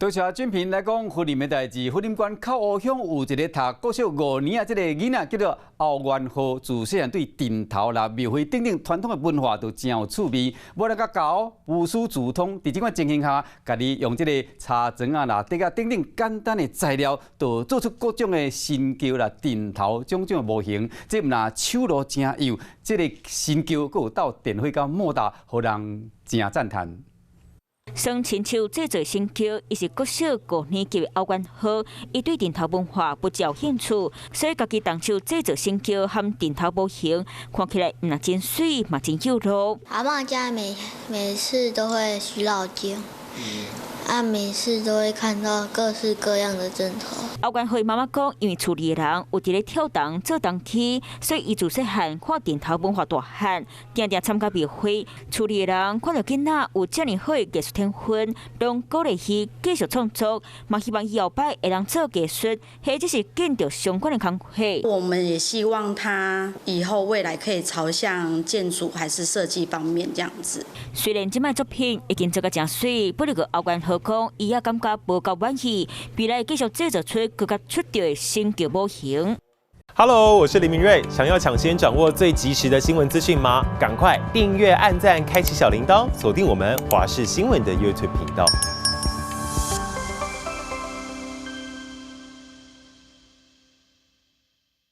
多謝俊平來講雲林的代誌。雲林縣口湖鄉有一個讀國小5年啊，這個囡仔叫做歐元浩，自細漢對陣頭啦、廟會等等傳統的文化都真有趣味。無論佮教無師自通，佇這款情形下，家己用這個柴磚啊啦、竹仔等等簡單的材料，就做出各種的神轎啦、陣頭種種的模型。這毋但手路誠幼，這個神轎閣有鬥電火佮莫達，予人誠讚嘆。耍親手製作神轎，伊是國小五年級的歐元浩，伊對陣頭文化不有興趣，所以家己動手製作神轎和陣頭模型，看起來毋但真媠，嘛真有路。阿嬤家每每次都會巡老街，啊，每次都會看到各式各樣的陣頭。歐元浩媽媽講，因為厝裡的人有佇咧跳銅做銅器，所以伊自細漢看陣頭文化大漢，定定參加廟會。厝裡的人看著囡仔有遮爾好的藝術天分，攏鼓勵伊繼續創作，嘛希望伊後擺會當做藝術，或者是建築相關的工課。我們也希望他以後未來可以朝向建築還是設計方面這樣子。雖然這擺作品已經做甲誠媠，不過歐元浩講，伊也感覺無夠滿意，未來繼續製作出閣較出色的神轎模型。 Hello，我是林明瑞。想要搶先掌握最及時的新聞資訊嗎？趕快訂閱、按讚、開啟小鈴鐺，鎖定我們華視新聞的 YouTube 頻道。